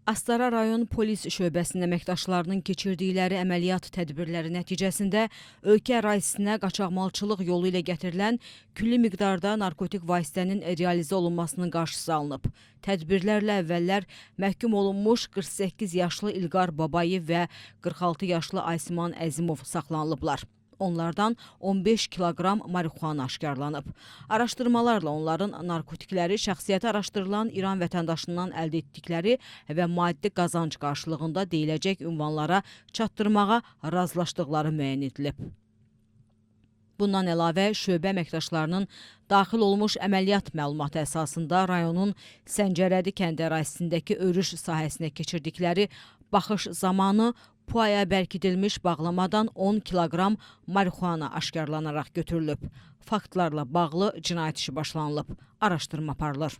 Astara rayon polis şöbəsinin əməkdaşlarının keçirdikləri əməliyyat tədbirləri nəticəsində ölkə ərazisinə qaçaqmalçılıq yolu ilə gətirilən külli miqdarda narkotik vasitənin realizə olunmasının qarşısı alınıb. Tədbirlərlə əvvəllər məhkum olunmuş 48 yaşlı İlqar Babayev və 46 yaşlı Aysiman Əzimov saxlanılıblar. Onlardan 15 kiloqram marixuana aşkarlanıb. Araşdırmalarla onların narkotikləri şəxsiyyəti araşdırılan İran vətəndaşından əldə etdikləri və maddi qazanc qarşılığında deyiləcək ünvanlara çatdırmağa razılaşdıqları müəyyən edilib. Bundan əlavə şöbə əməkdaşlarının daxil olmuş əməliyyat məlumatı əsasında rayonun Səncərədi kəndi ərazisindəki örüş sahəsinə keçirdikləri baxış zamanı puaya bərkidilmiş bağlamadan 10 kiloqram marixuana aşkarlanaraq götürülüb. Faktlarla bağlı cinayət işi başlanılıb. Araşdırma aparılır.